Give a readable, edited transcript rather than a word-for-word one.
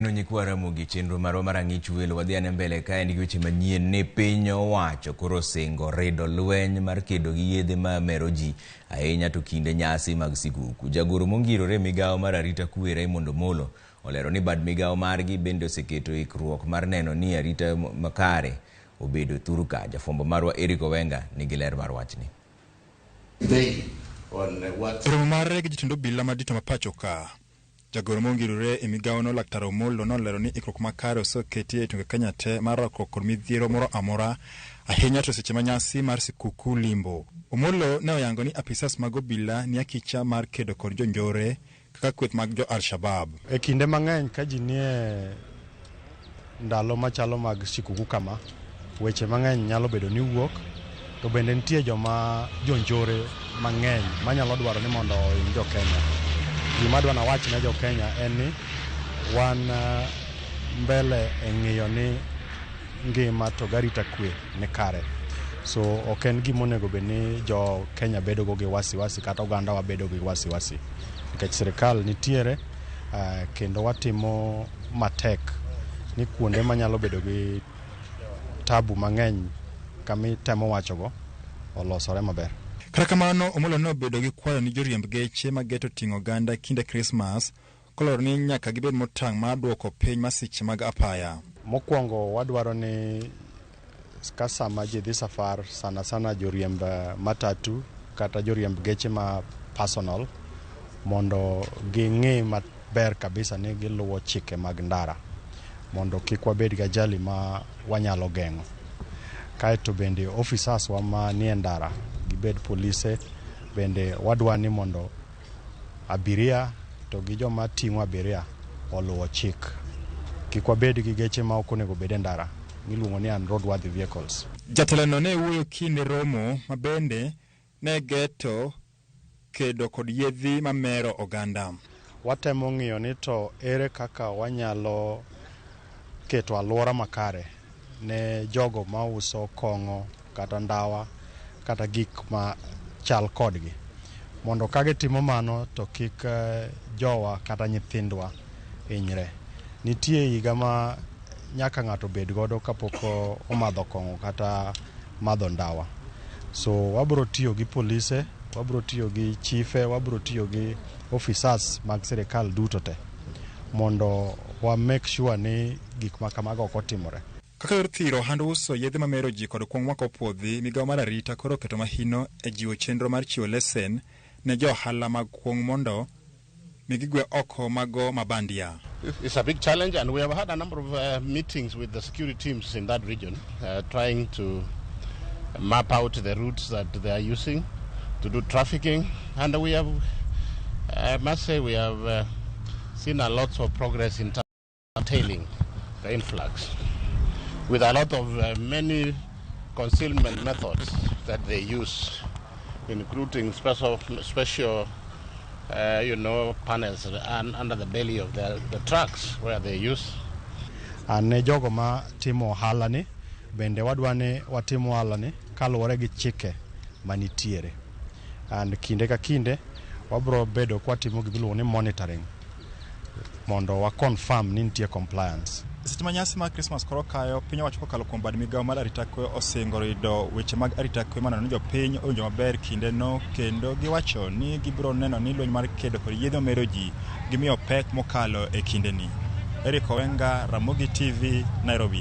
No nyikwa Ramogi chenro marwa mar ang'ich welo wadhi ane mbele ka en gi weche manyien ni piny owacho koro osingo rido lweny mar kedo gi yedhe mamero ji ahinya to kinde nyasi mag sikuku. Jagoro mongirore e migawo mar arita kwe Raymond Omolo olero ni bad migawo margi bende oseketo ikruok mar neno ni arita makare obedo thurka. Jafwambo marwa Eric Owenga nigi ler mar wachni. Romo mare gi jotend obila madito ma pacho ka, jagoro mongirore e migawono Laktar Omolo nolero ni ikruok makare oseketi e tunge Kenya te mar rakruok kod midhiero moro amora ahinya to seche ma nyasi mar sikuku limbo. Omolo ne oyango ni apisas mag obila ni akicha mar kedo kod jonjore kaka kweth mag jo Al-Shabab. E kinde mang'eny ka ji nie ndalo machalo mag sikuku kama, weche mang'eny nyalo bedo ni wuok, to bende nitie joma jonjore mang'eny manyalo dwaro ni mondo ohiny jo Kenya. Gima adwa nawach ne jo Kenya en ni wan mbele e ng'iyo ni ngima to garita kwe ni kare. So ok en gima onego bed ni jo Kenya bedo go gi wasiwasi kata oganda wa bedo gi wasiwasi. Nikech sirikal nitiere kendo watimo matek ni kuonde manyalo bedo gi tabu mang'eny kamitemo wachogo olosore maber. Kata kamano, Omolo ne obedo gi kwayo ni joriemb geche mageto ting'o oganda kinde Krismas kolero ni nyaka gibed motang' mar duoko piny masiche mag apaya. Mokwongo wadwaro ni ka sama ji dhi safar, sana sana joriemb matatu kata joriemb geche ma personal mondo ging'i maber kabisa ni giluwo chike mag ndara mondo kik wabed gi ajali ma wanyalo geng'o. Kaeto bende officers wa manie ndara gibed polise bende wadwa ni mondo abiria to gi joma ting'o abiria oluwo chik. Kik wabed gi geche ma ok onego bed e ndara miluongo ni unroadworthy vehicles. Jatelono ne wuoyo kinde romo ma bende ne geto kedo kod yedhi mamero oganda. Watemo ng'iyo ni to ere kaka wanyalo keto alwora makare ne jogo mauso kong'o kata ndawa kata gik ma chal kodgi. Mondo ka gitimo mano to kik jowa kata nyithindwa hinyre. Nitie higa ma nyaka ng'ato bed godo kapok omadho kong'o kata madho ndawa. So wabro tiyo gi polise, wabro tiyo gi chife, wabro tiyo gi officers mag sirikal duto te mondo wa make sure ni gik ma kamago ok otimore. Kaka yor thiro ohand uso yedhe mamero ji kod kuong' mok opuodhi, migawo mar arita koro oketo mahino e jiwo chenro mar chiwo lesen ne jo ohala mag kuong' mondo mi gigwe oko mago mabandia. It's a big challenge, and we have had a number of meetings with the security teams in that region, trying to map out the routes that they are using to do trafficking. And we have, I must say, we have seen a lot of progress in tailing the influx, with a lot of many concealment methods that they use, including special panels and under the belly of the trucks where they use. Ne jogo ma timo ohala ni bende wadwa ni watim ohala ni kaluwore gi chike manitiere. And kinde ka kinde wabro bedo kwatimo gimiluongo ni monitoring mondo wa confirm ni nitie compliance. Seche ma nyasi mar Krismas koro kayo, piny owacho kokalo kuom bad migawo mar arita kwe osingo rido weche mag arita kwe maneno ni jopiny owinjo maber kindeno kendo giwacho ni gibiro neno ni lweny mar kedo kod yedhe mamero ji gimiyo pek mokalo e kindeni. Eric Owenga, Ramogi TV, Nairobi.